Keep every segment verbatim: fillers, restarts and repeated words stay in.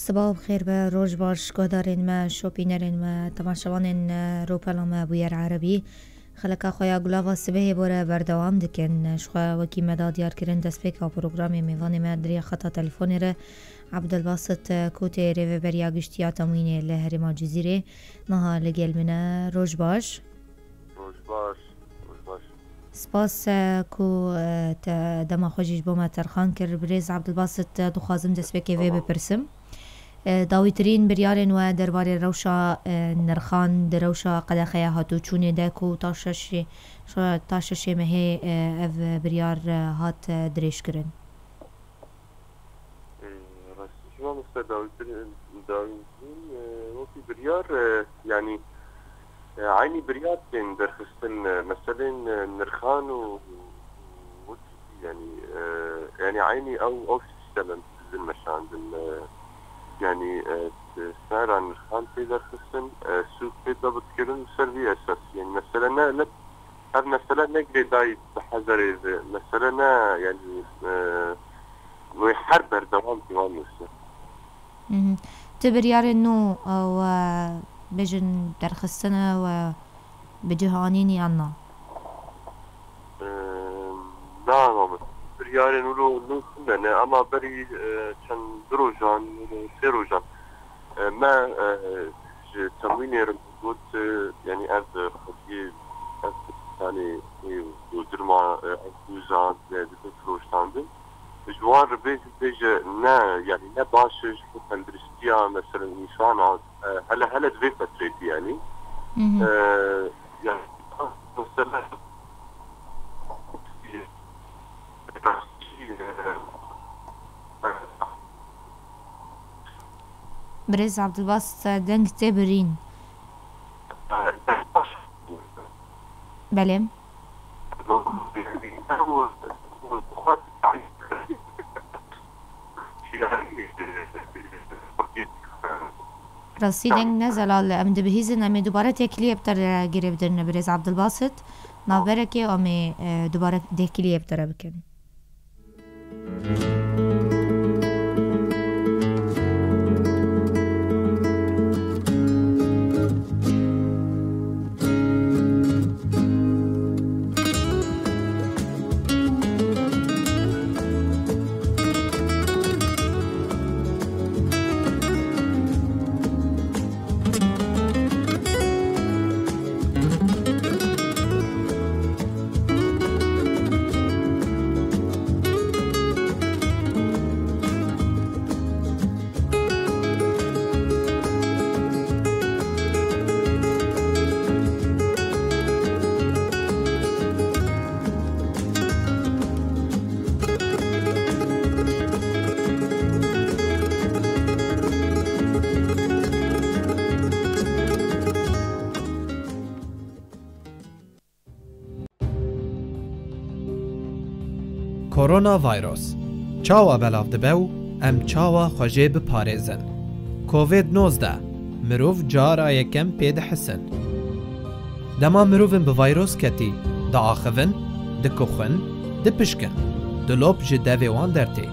Sibav xêr be, roj baş, guhdarên me, şopînerên me, temaşevanên, e, Ropela me Bûyer Erebî. Xeleka xwe ya Gulava Sibehê bore berdewam dikin. Ji xwe wekî me da diyar kirin destpêka programê mêvanê me di rêya xeta telefonê re Abdulbasit, e, Kotê rêveberiya giştî ya temwînê li herêma Cizîrê niha li gel min e. Roj baş. Roj baş. Roj baş. Spas, e, ku, e, te dema xwe jî ji bo me terxan kir. Birêz Abdulbasit, e, dixwazim destpêkê vê Tamam. bipirsim. E, dawîtirîn biryarên we derbarê rewşa, e, nirxan di rewşa qedexeya hatûçûnê de ku ta şeşê, şo-, ta şeşê mehê, e, ev biryar, e, hat, e, dirêjkirin. E, rastî ji mamoste dawîtirîn, dawîtirîn, e, wekî biryar, e, yanî, e, eynî biryar tên derxistin, e, meselên, e, nirxan û, û wekî, yanî, e, yanî eynî ew, ew sîstem em dizin meşandin, e, yanî, e, sera nirxan tê derxistin, e, sûk tê dabitkirin ser vî esasî. Yanî mesele ne, ne, ev mesele ne girêdayî bi hezarê ve. Mesele ne, yanî, e, wê her berdewam dîwan wese. Mhm. Tu biryarên nû, e, we bêjin derxistine we bi cih anîn yan na? Eee, na, na, biryarên wilo nû tune ne, ama berî, eee, çend du rojan, sê rojan, eee, me, eee, ji temwînê re got, eee, yanî ev, eee, xwediyê, ev, yanî, eee, godirma, eee, ev dûza, eee, dibin firoştandin. Ji wan re bêjin, bêje ne, yanî ne baş e ji bo tenduristiya, mesela, însana, e, hele, hele di vê fetrê de, yanî. Mhm. E, yanî, mesela, Birêz Abdulbasit, deng tê birîn. Belê. Rastî deng ne zelal, em dibihîzin, em ê dubare têkiliyê bi te re girê bidin, birêz Abdulbasit. Navberekê em ê, e, dubare têkiliyê bi te re bikin. Koronavîrus çawa belav dibe û em çawa xwe jê biparêzin? Covid nozdeh, mirov cara yekem pê dihisin. Dema mirovên bi vîrus ketî diaxivin, dikuxin, dipişkin, dilop ji devê wan dertê.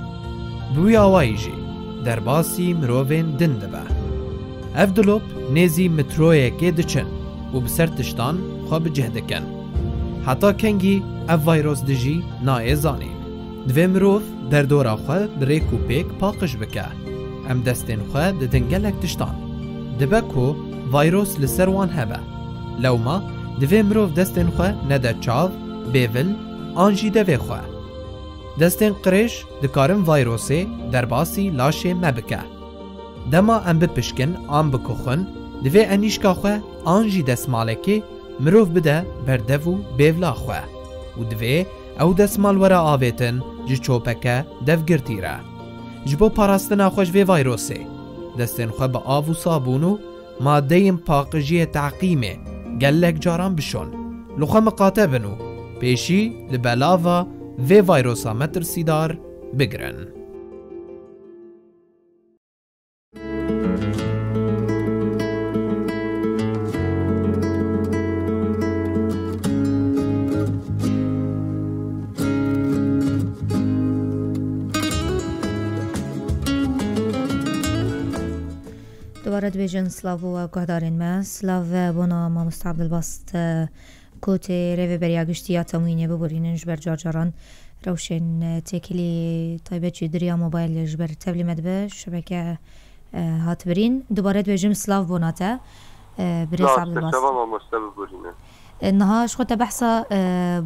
Bi wî awayî jî derbasî mirovên din dibe. Ev dilop nêzî metroyekê diçin û bi ser tiştan xwe bi cih dikin. Heta kengî ev vîrus dijî nayê zanîn. Divê mirov derdora xwe bi rêk û pêk paqij bike. Em destên xwe didin gelek tiştan. Dibe ku vîrus li ser wan hebe. Lewma divê mirov destên xwe nede çav, bêvil an jî devê xwe. Destên qirêj dikarin vîrusê derbasî laşê me bike. Dema em bipişkin an bikuxin, divê enîşka xwe an jî desmalekê mirov bide ber dev û bêvla xwe û divê ew desmal were avêtin ji çopeke devgirtî re. Ji bo parastina xwe ji vê vîrusê, destên xwe bi av û sabûn û madeyên paqijiyê teqîmê gelek caran bişon. Li xwe miqate bin û pêşî li belava vê vîrusa metirsîdar bigirin. Re dibêjin silav û guhdarên me. Silav bona Mamoste Abdulbast, e, ku tê rêveberiya giştî ya temwînê biborînin, ji ber car caran rewşên, e, têkilî taybet jî di riya mobayl ji ber tevlî me dibe, şebeke, e, hat birîn. Dubare dibêjim silav bona te, e, birêz Silav, Abdulbast. Seba mamoste biborîne. E, niha ji xwe te behsa, e,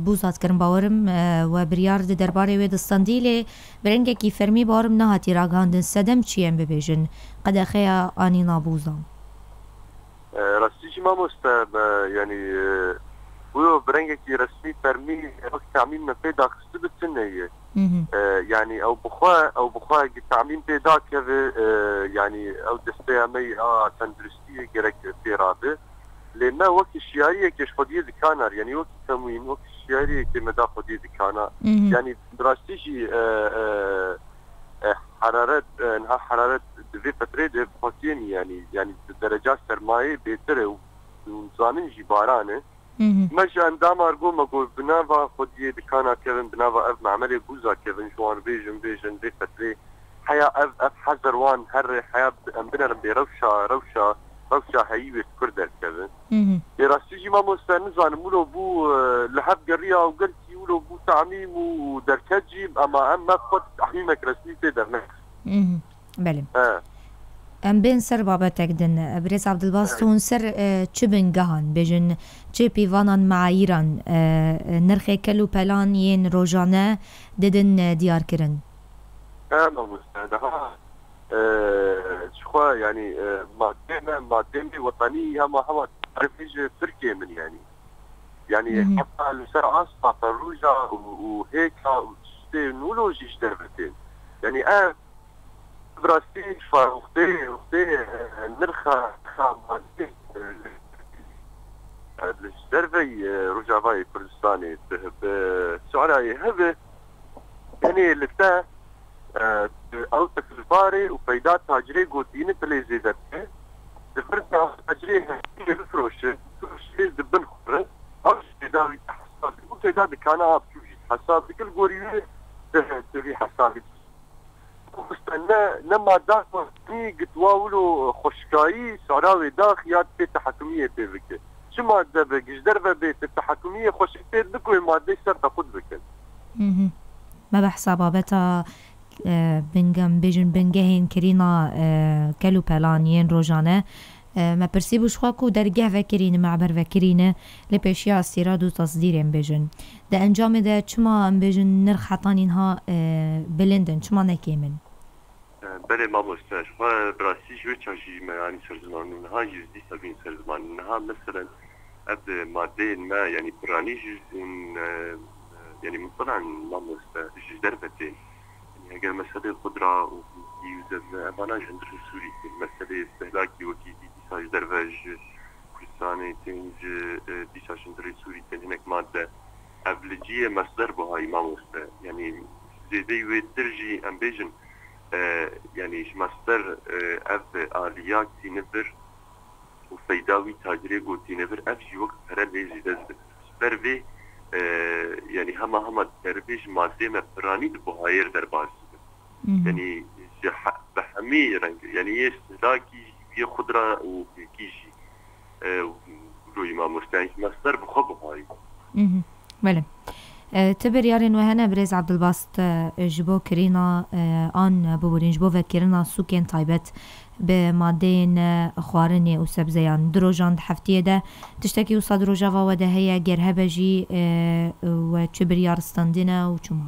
bûza dikirin, bawerim, e, we biryar di derbarê wê de standî, lê bi rengekî fermî bawerim nehatî ragihandin. Sedem çi ye em bibêjin? Qedexeya anîna bûza. E, rastî jî mamoste me, yanî, e, wilo bi rengekî resmî fermî wek temîm me pê daxistibû tune ye. Mhm. E, yanî ew bixwe, ew bixwe gi temîm pê dakeve, e, yanî ew desteya me ya tenduristiyê gerek pê rabe. Lê me wekî şiyariyekê ji xwediyê dikana, yanî wekî temwîn, wekî şiyariyekê me da xwediyê dikana. Mhm. Yanî bi rastî jî, e, e, e, heraret, e, niha heraret di vê fetrê de bi xwe kêm e, yanî, yanî di dereca sermayê bêtir e û, û zanin jî baran e. Mhm. Me ji endama ergo me got, bi nava xwediyê dikana kevin, bi nava ev memelê bûza kevin, ji wan bêjin, bêjin vê fetrê heya ev, ev hezer wan herê heya em binerin bê rewşa, rewşa, rewşa heyî wê kur derkevin. Mhm. Lê rastî jî mamoste nizanim wilo bû, e, li hev geriya û gelkî wilo bû tamîm û derket jî, ema em me xwe tahmîmek resmî pê dernexist. Mhm. Belê. He. Em bên ser babetek din. Birêz Abdulbast, He. hûn ser, e, çi bingehan, bêjin, çi pîvanan, meayîran, e, e, nirxê kel û pelan yên rojane didin, e, diyarkirin? He, mamoste, daha, e, ji xwe, yanî, e, madê me, madê me wetanî hema hema tarifê ji Tirkiyê min, yanî. Yanî, Mhm. heta li ser asta, ferûja û, û hêka û tiştê nûlo jî ji derve tên. Yanî, ev Bi rastî, wextê, wextê, e, nirxa, nirxa madê, e, e, li ji derveyî, e, Rojavayê Kurdistanê bi, bi Sûriyeyê hebe, tenê li te, e, ew teklifbarê û peyda tacirê gotîne dilê zêde dike. Di vir tacirê hevî bifroşe, bifroşe di bin xwe re, ew jî peyda wî hesab dike. Û peyda dikana av çû jî hesab dike, li gorî wê di, di vî hesabî. Mamoste, ne, ne madda xwestî gitwa wilo xweşikayî sara wê dax ya pê tehakumiyê pê bike. Çi madde be, ji derve bê, te tehakumiyê xweşik pê dike, wê maddeyê ser te xwe dibikin. Mhm. Me behsa babeta, e, bingem bêjin bingehên kirîna, e, kel û pelan yên rojane. E, me pirsî bû ji xwe ku dergeh vekirîne, me'ber vekirîne, lê pêşiya îstîrad û tasdîrên bêjin. Di encamê de çima em bêjin nirx heta nînha, e, bilind in, çima ne kêm in? E, belê mamoste, ji xwe bi rastî ji wê çaxî me anî ser ziman û niha jî dîsa bîn ser ziman. Niha meselen ev madeyên me, yanî piranî jî, e, yanî min piran mamoste ji derve tên. Yanî heger meselê xudra û û evana ji hundirê Sûrî tên. Meselê istihlakî wekî dî dîsa ji derve ji Kurdistanê tên, ji, e, dîsa ji hundirê Sûrî tên hinek madde. Ev li cihê mesder buhayî mamoste. Yanî zêdeyî wê tir jî em bêjin, e, yanî ji mesder, e, ev aliya tîne vir û peyda wî tacirê gotîne vir, ev jî wek pere lê zêde dibin. Ji ber vê, e, yanî hema hema dervê ji madê me piranî di buhayê re derbas dibin. Mhm. Yanî ji he-, bi hemî reng, yanî yê stilakî jî, yê xudra û hêkî jî, e, û royî mamoste, yanî mesder bi xwe buhayî. Mhm. Belê. E, ti biryarên we hene, birêz Abdulbast, e, ji bo kirîna, e, an biborîn, ji bo vekirina sûkên taybet bi madeyên, e, xwarinê û sebzeyan? Du rojan di heftiyê de tiştekî wisa di rojava we de heye, ger hebe jî, e, we çi biryar standine û çima?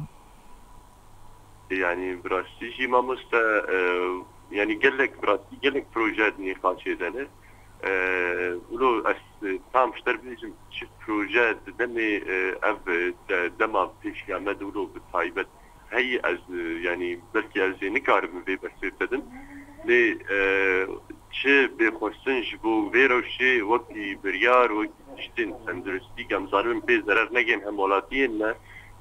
Yanî bi rastî jî mamoste, e, yanî gelek bi rastî gelek proje di nîqaşê de ne. E, wilo ez, e, tam ji te re bêjim çi proje di demê, e, ev, e, de, dema pêşiya me de wilo bi taybet heyî ez, e, yanî belkî ez ê nikarim vê bersê bidim. Lê, e, çi bê xwestin ji bo vê rewşê wekî biryar, wekî tiştên tenduristî, em zanin pê zerer negên hemwelatiyên me,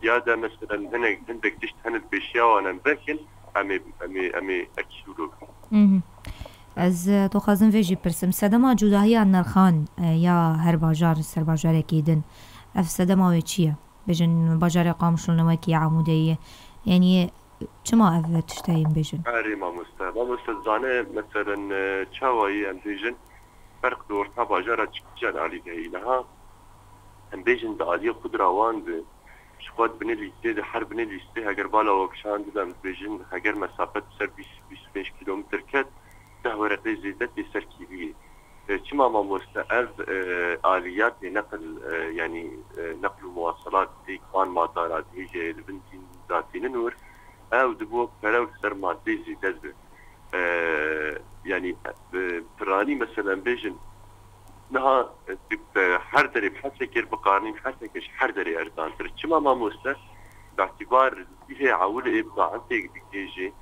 ya de meselen hinek, hindek tişt hene di pêşiya wan em vekin, em ê, em ê, em ê ekî wilo bikin. Mhm. Ez, e, dixwazim vê jî pirsim. Sedema cudahiya nirxan, e, ya her bajar ser bajarekî din. Ev sedema wê çi ye? Bêjin bajarê Qamişlo ne wekî Amûdê ye. Yanî çima ev tişt heye em bêjin? Erê mamoste, Mamoste dizane, meselen, e, çawa ye em bêjin, ferq di orta bajara çikican alî de heye. Niha em bêjin di aliyê xudra wan de, ji xwe di binê lîstê de, her binê lîstê heger bala we kişand bibe, em dibêjin heger mesafe ser bîst, bîst û pênc kîlometr ket, deh wereqê zêde tê ser kîliyê. E, çima mamoste ev, e, aliyatê neqil, e, yanî, e, neql û muwaselat ê wan madara dihêje li bin dîn datînin wir, ew dibo pere û li ser madeyê zêde dibe. E, yanî, e, piranî mesela em bêjin, niha, e, bi, bi her derê bi Hesekê biqarnîn, Heseke ji her derê erzantir. Çima mamoste? Bi îtibar cihê ewil ê bi zaentê digihêje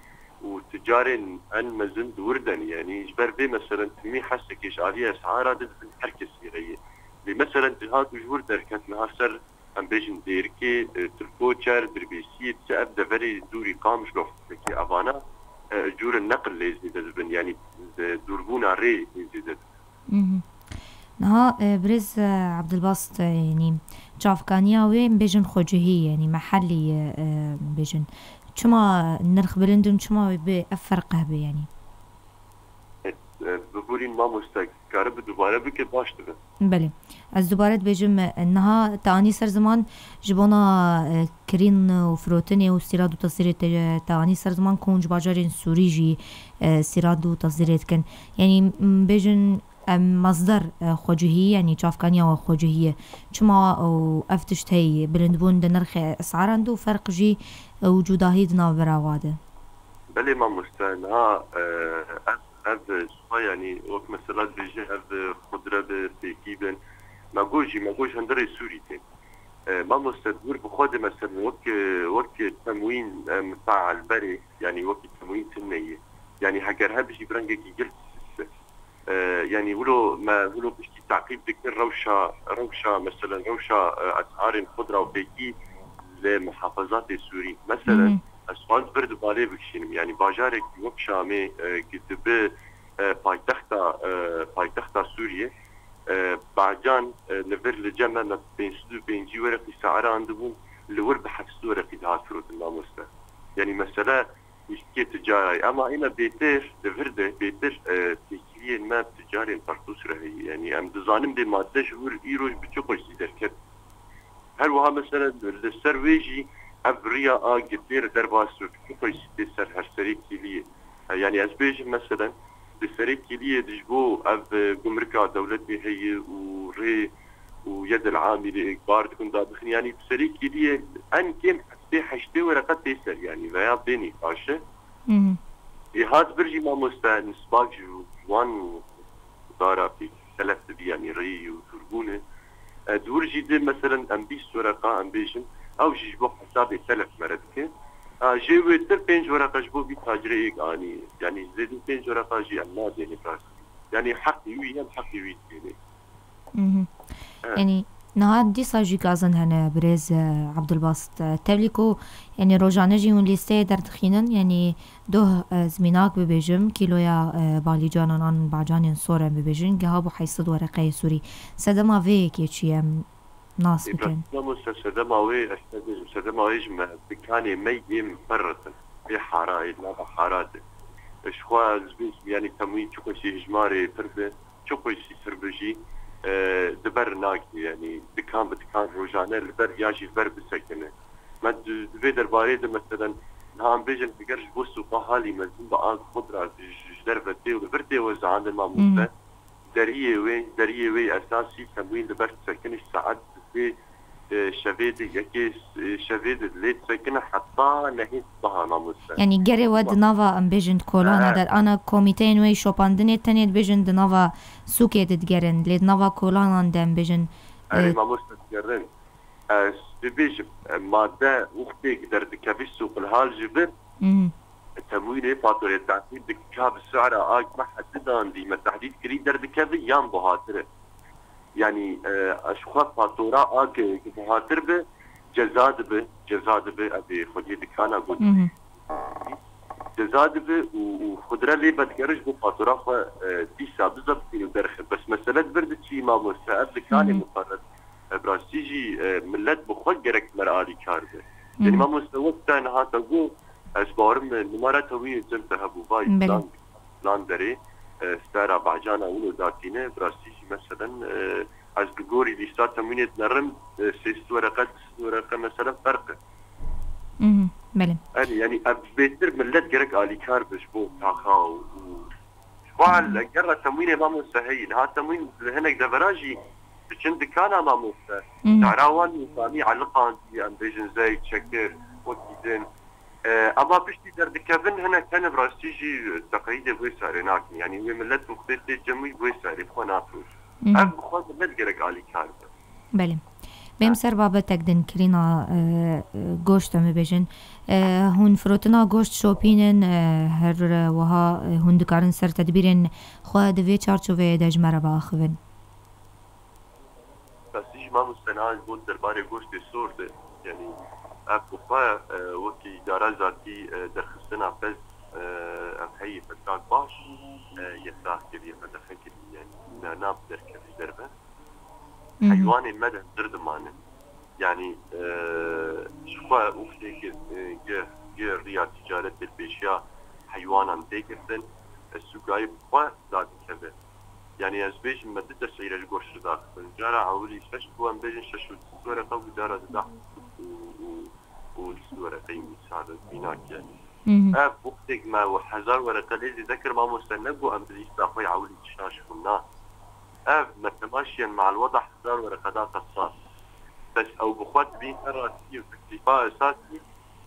û ticarên en mezin di wir de ne. Yanî ji ber vê meselen timî Hesekê ji aliyê esara de dibin her kesî re ye. Lê meselen ciha ku ji wir derket niha ser, em bêjin, Dêrikê, e, Tilkoçer, Dirbêsiyê, dise ev deverê dûrî Qamişlo, Hesekê, evana, e, cûrin neqil lê zêde dibin, yanî, e, dûrbûna rê lê zêde dibin. Mhm. Niha, e, birêz, e, Abdulbast, e, yanî çavkaniya wê, em bêjin, xwecihî, yanî mehellî ye, e, em bêjin. Çima nirx bilind in, çima wê bi ev ferq hebe, yanî? E, e, biborîn mamoste, kare bi dubare bike baş dibe. Belê. Ez dubare dibêjim, e, niha te anî ser ziman ji bona, e, kirîn û firotinê û sîrad û tesîrê te, te anî ser ziman ku hûn ji bajarên Sûrî jî, e, sîrad û tesîrê dikin. Yanî, m, bêjin, em, masdar, e, xwecihî, yanî çavkaniya we xwecihî ye. Çima û ev tişt heye, bilindbûn di nirxê es'aran de û ferq jî, e, û cudahî di navbera wa de? Belê mamoste, niha, e, ev, ev ji xwe, yanî wek mesela dibêje, ev xudre bi, pêkî bin. Me got jî, me got ji hundirê Sûrî tên. E, mamoste, di wir bi xwe de mesela wek, wek temwîn, e, mitealberê, yanî wekî temwîn tune ye. Yanî heger hebe jî bi rengekî gil sist e. E, yanî wilo me, wilo piştî teqîb dikin rewşa, rewşa, meselen rewşa, e, es'arên xudra û pêkî li muhafezatê Sûrî. Meselen, mhm, ez xwend vir di balê bikişînim. Yanî bajarekî wek Şamê, e, ki dibe, e, paytexta, e, paytexta Sûriyê, e, bacan, e, li vir li cem me, me pênc sed û pêncî wereqî se'ere andibûn, li wir bi heft sed wereqî dihat firotin mamoste. Yanî mesele Piştgirê ticarayê. Ema îna bêtir, di vir de bêtir, e, têkiliyên me bi ticarên Tartûs re heye. Yanî em dizanin vê madde ji wir îroj bi çi qeysî derket. Her wiha mesela li ser wê jî ev riya a gitê re derbas bi çi qeysî tê ser her serê kîliyê. E, yanî ez bêjim mesela di serê kîliyê de ji bo ev, e, gumrika dewletê heye û rê û yedil amîlê bar dikin dadixin. Yanî bi serê kîliyê en kêm heftê heştê wereqe tê ser, yanî veya bê nîqaşe. Mhm. Ê hat vir jî mamoste nisbak ji wan dara pêk telef dibî, yanî rêyî û dûrbûnê. E, di wir jî de meselen em bîst wereqa em bêjin, ew jî ji bo hesabê telef me re dike. A, jê wêtir pênc wereqa ji bo vî tacirê yek anî. Yanî zêdî pênc wereqa jî em nadêne rastî. Yanî heqî wî ye, em heqî wî didêne. Mhm. Evet. Yanî niha dîsa jî gazin hene birêz, e, Abdulbast. E, tevlî ku, yanî rojane jî hûn lîsteyê derdixînin, yanî doh, e, zimînak bibêjim, kîloya, e, balîcanan an bacanên sor em bibêjin, giha bû heyşt sed wereqeyê Sûrî. Sedema vê yekê çi ye? Em nas bikin. Îbrahîm Mamoste, sedema wê, ez te bêjim, sedema wê ji me dikanê me yên ferritin. Ê hara, ê nava hara de. Ji xwe ez bêjim, yanî temwîn çi qeysî hijmarê pir be, çi qeysî pir be jî, e, di ber nake, yanî dikan bi dikan rojane li ber ya jî li ber bisekine. Me di, di vê derbarê de meselen, niha em bêjin, heger ji bo sûqa halî mezin bi a xwe dira ji, ji derve tê û li vir tê wezandin mamoste, Mhm. deriyê wê, deriyê wê esasî temwîn li ber disekine ji saet sê, e, şevê de, yekê, e, şevê de lê disekine heta nehê sibeha mamoste. Yanî gerê we di nava, em bêjin, kolana He. de, ana komîteyên we yî şopandinê tenê dibêjin di nava sûkê de digerin, lê di nava kolanan de, em bêjin, Erê e, mamoste digerin. Ez dibêjim, e, madde wextê derdikevî sûqilhal ji vir, Mhm. temwînê faturê tehdîd dike bi su'ra a me hedidan dî me tehdîd kirî derdikevî yan buhatir e. Yanî, e, ji xwe fatura a ke, ke buhatir be, ceza dibe, ceza dibe, ev ê xwediyê dikana got. Mhm. Ceza dibe û, û xudre lê vedigere ji bo fatura xwe, e, dîsa bize bixîn û derxe. Bes mesele di vir de çi mamoste, ev dikanê Mhm. muqerrer. E, bi rastî jî, e, millet bi xwe gerek mer alîkar be. Yanî Mhm. mamoste wek te niha te got, Ez barim, e, numara temwînê tim te hebû vay Belê. Plan, plan derê, e, stera bahcana wilo datîne, bi rastî jî meselen, e, ez bi gorî lîsta temwînê dinerim, e, sê sed wereqe, du sed wereqe meselen ferq e. Mhm, belê. Erê, yanî ev bêtir millet gerek alîkar be ji bo taxa û, û ji bo hal gera temwînê mamoste heyî. Niha temwîn li hinek devera jî diçin dikana mamoste. Mhm. Cara wan nîzamî eliqandî, em bêjin zeyt, şekir, wekî din. E, ema piştî derdikevin hinek hene bi rastî jî teqeyîdê wê sarê nakin. Yanî wê millet wextê tê cem wî wê sarê xwe nafiroşin. Mhm. Ev bi xwe millet gerek alîkar be. Belê. Bêm ser babetek din kirîna, e, e, goşt em bibêjin. E, hûn firotina goşt şopînin, e, her, e, wiha, e, hûn dikarin ser tedbîrên xwe di vê çarçoveyê de ji me re biaxivin? Rastî jî mamoste niha ji bo derbarê goştê sor de, yanî ev bi xwe, e, wekî îdara zatî, e, derxistina pez, e, ev heyî fetak baş, e, yesah kiriye, qedexe kiriye, yanî na-, nab derkeve ji derve. Mhm. Heywanên me de hundir dimanin. Yanî, e, ji xwe û xêkir, e, ge, ge riya ticaretê pêşiya heywanan tê girtin, e, sûkayê bi xwe dadikeve. Yanî ez bêjim me du tesîre ji goşt daxistin. Cara ewilî şeş bû, em bêjin şeş û du wereqe bû, cara duda û, û, û du wereqeyî wî sar mînak yanî. Mhm. Ev wextêk me û hezar wereqe lê zêde kir, mamoste, ne ku em bi lîsta xwe ya ewilî tiştan ji xwe na. Ev me temaşiyen me elweda hezar wereqe da qesas. Bes ew bi xwe dibîn her rastî û teklîfa esasî,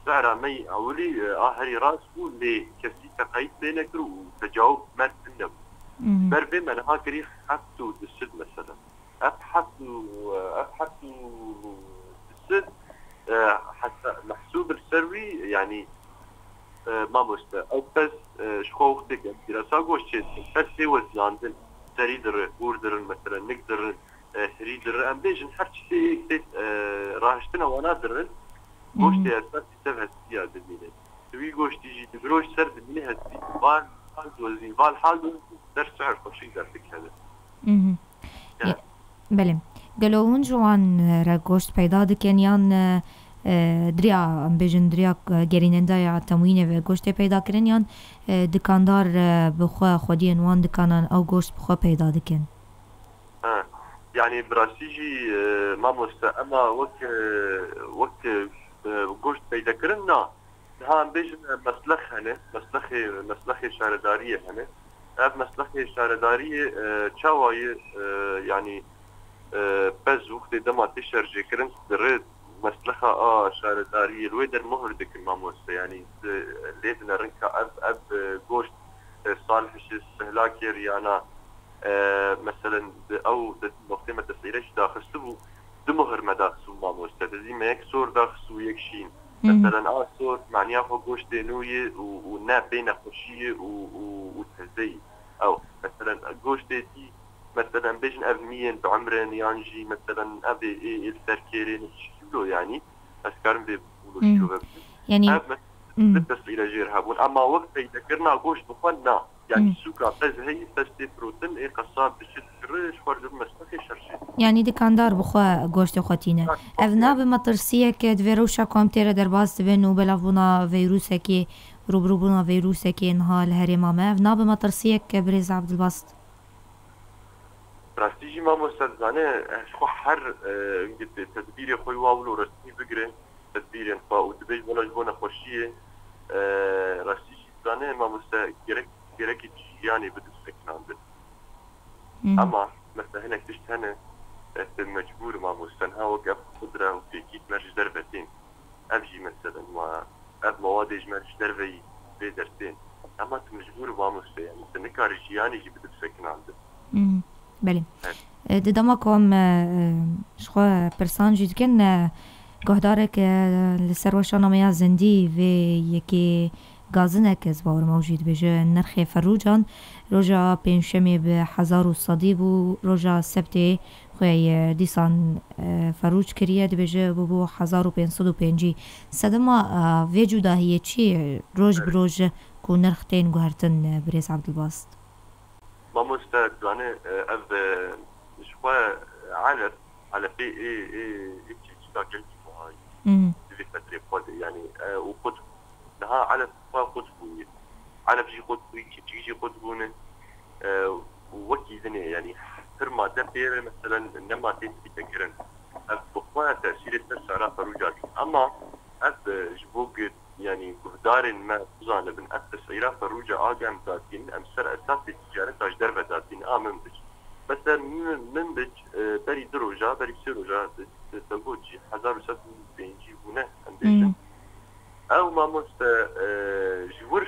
sehra me yî ewilî, e, a herî rast bû, lê kesî teqeyîd pê nekir û tecawub mer tune bû. Mhm. Ber vê me niha kirî heft û du sed mesela. Ev heft û, ev heft û du sed, e, hesa-, mehsûb li ser wî, yanî, e, mamoste, ew pez, e, ji xwe wextê ku em kîrasa goşt çê dikin, pez tê weziyandin, serî dirin, hûr dirin, mesela, nik dirin, e, hirî dirin, em bêjin her tiştê yek tê, e, rahiştina wana dirin, goştê esasî tev hestî ya dimîne. Di wî goştî jî di mirov ji ser dimîne hestî, val hal dozîn, val hal dozîn, der sihr xweşik derdikeve. Mhm. Ya. Ye-, belê. Gelo hûn ji wan, e, re goşt peyda dikin yan, e, e, diriya, em bêjin diriya, e, gerînendaya temwînê ve goştê peyda kirin yan, e, dikandar, e, bi xwe xwediyên wan dikanan ew goşt bi xwe peyda dikin? Ha. Yanî bi rastî jî, e, mamoste, ema wek, e, wek, e, goşt peyda kirin na. Niha em bêjin, e, meslex hene, meslexê, meslexê şaredariyê hene. Ev meslexê şaredariyê, e, çawa ye, e, yanî, e, pez wextê dema tê şerjêkirin, di rê meslexa a şaredariyê li wê der muhir dikin mamoste. Yanî, di, lê dinerin ka ev, ev, e, goşt, e, salih ji stehlakê riyana, e, meselen, di ew, di wextê me tesîre jî daxistibû, du muhir me daxistibû mamoste. Dizî me yek sor daxistibû, yek şîn. Mhm. Meselen, a sor, maniya xwe goştê nû ye û, û ne bê nexweşî ye û, û, û teze ye. Ew, meselen, goştê dî, meselen, bêjin ev miyên bi emrin yan jî, meselen, ev ê, ê, ê li ser kêrê ne tişkî wilo, yanî, ez karim vê wilo Mhm. şîrove bikim. Yanî Ev, mes-, Mhm. bi tesîre jêr hebûn. Ema wek peydekirina goşt bi xwe na. Yanî Hmm. sûka pez heyî, pez tê firotin, ê qesab diçe dikire, ji xwe re dibin meslexê şerjê. Yanî dikandar bi xwe goştê xwe tîne. Ev nabe metirsiyek di vê rewşa ku em tê re derbas dibin û belavbûna veyrusekê, rûbirûbûna veyrusekê niha li herêma me? Ev nabe metirsiyek birêz Abdilbast? Rastî jî mamoste dizane, ji xwe her, e, tedbîrê xwe wa wilo resmî bigire, tedbîrên xwe û dibêj wela ji bo nexweşiyê, e, rastî jî dizane mamoste gerek, gerekî jiyanê bide sekinandin. Mhm. Ema mesela hinek tişt hene, e, tu mecbûr mamoste, niha wek ev qudre û pêkît me ji derve tên. Ev jî meselen wa, ev mewadê ji me ji derveyî vê dertên. Ema tu mecbûr mamoste, yanî tu nikarî jiyanê jî bide sekinandin. Mhm. Belê. Evet. E, di dema ku em, e, e, ji xwe pirsan jî dikin, e, guhdarek, e, li ser weşanameya zindî vê yekê gazinek, ez bawerim ew jî dibêje, nirxê ferûcan roja pêncşemê bi hezar û sedî bû, roja sebtê xwe ye dîsan, e, ferûç kiriye, dibêje bûbû hezar û pênc sed û pêncî. Sedema, e, vê cudahiyê çi ye roj bi roj ku nirx tên guhertin, e, birêz Abdilbast? Mamoste, dizane, e, ev, e, ji xwe elef, elefê ê, ê, ê çîçika gelkî buha ye. Mhm. Di vê fetrê xwe de, yanî, e, û qut, di Ha, elef xwe qut bûye. Elef jî qut bûye, çiçik jî qut bûne. E, û wekî din e, yanî pir made pê re, meselen, ne madeyê dîtekirin. Ev bi xwe tesîrê ser Sehra Ferûca dike. Ema ev, e, ji bo ku, yanî guhdarên me bizanibin, ev tesîra Ferûca a ku em datînin, em ser esasê ticareta ji derve datînin, a Minbic. Mesela Min-, Minbic, e, berî du roja, berî sê roja, te, te got jî, hezar û sed û pêncî bûne, em bêjin. Hmm. Ew mamoste, e, ji wir,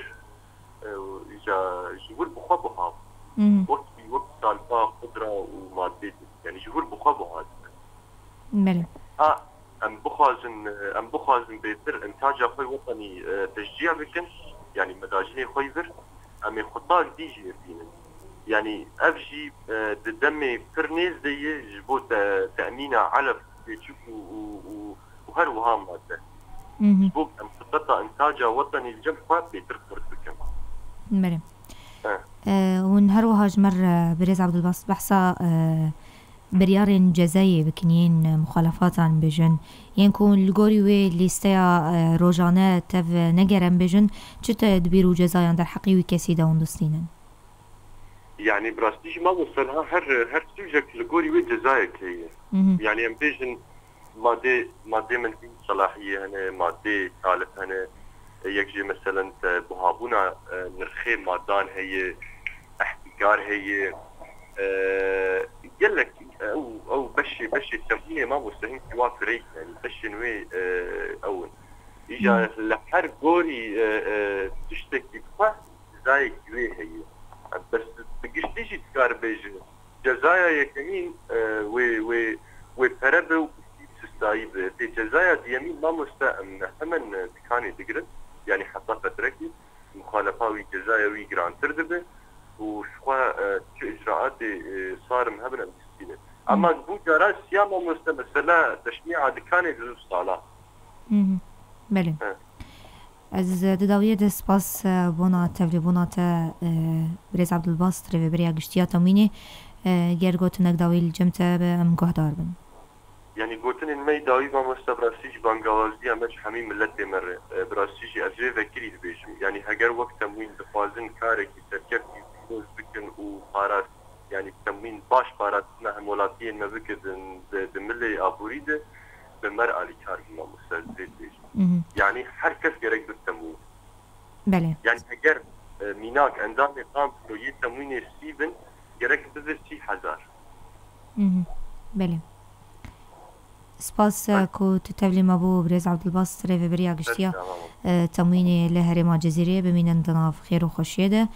e, îca ji wir bi xwe buha. Mhm. Wekî, wek salpa, xudra û madê din. Yanî ji wir bi xwe buha dibin. Belê. Ha, em bixwazin, e, em bixwazin bêtir intaca xwe wetenî, e, teşcîya bikin, yanî medajinê xwe yî vir, em ê qutak dî jî bînin. Yanî ev jî, e, di demê pir nêz de ye ji bo te-, temîna elef, pêçik û, û, û, û her wiha made. Mhm. Ji bo em xizmeta intaca wetenî li cem xwe bêtir xurt bikin. Belê. E. E, hûn her wiha ji me re, birêz Abdulbas, behsa, e, biryarên cezayê bikin yên, e, muxalefatan bêjin, yên ku li gorî wê lîsteya, e, rojane tev, e, negere em bêjin, çi te di bîr û cezayan derheqî wî kesî de hûn distînin? Yanî bi rastî jî mamoste niha her, her sûcek li gorî wê cezayek heye. Mhm. Yanî em bêjin madê, madê min dîn selahiyê hene, madê talib hene, yek jê meselen te buhabûna, e, nirxê madan heye, ehtîkar heye, e, gelek ew, ew beşê, beşê temûnê mamoste hinkî wa fireyk, yanî beşên wê, e, ew in. Îja Hmm. li her gorî, e, e, tiştekî bixwe, cezayekî wê heye. Bes bi giştî jî dikare bêje, cezaya yekemîn, e, wê, wê, wê pere be û sistayî be. Tê cezaya diyemîn mamoste em hemen, e, dikanê digirin. Yanî heta fetrekî muxalefa wî, cezaya wî girantir dibe û ji xwe, e, çi icraatê, e, sarim hebin em distînin. Ama Hmm. bu cara siya mamoste mesela teşmîa dikanê di du sala. Mhm. Belê. He. Ez, e, di dawiyê de spas, e, bona tevlîbûna te, e, birêz Abdulbast, rêveberiya giştî ya temwînê, e, ger gotinek dawî li cem te be, em guhdar bin. Yanî gotinên me yî dawî mamoste bi rastî jî bangawaziya me ji hemî miletê me re. E, bi rastî jî ez vê vekirî dibêjim. Yanî heger wek temwîn dixwazin karekî serkeftî pîroz bikin û parast, yanî temwîn baş parastina hemwelatiyên me bikin di, di milê aborî de, bi me re alîkar bin mamoste, ez vê dibêjim. Mhm. Yanî her kes gerek bi temwîn. Belê. Yanî heger, e, mînak endamê kamplo yê temwînê sî bin, gerek bibe sî hezar. Mhm. Belê. Spas, e, Belê. ku tu tevlî me bû, birêz Abdulbast, rêveberiya giştiya, Belê, tamam. e, temwînê li herêma Cizîrê, bimînin di nav xêr û xweşiyê de.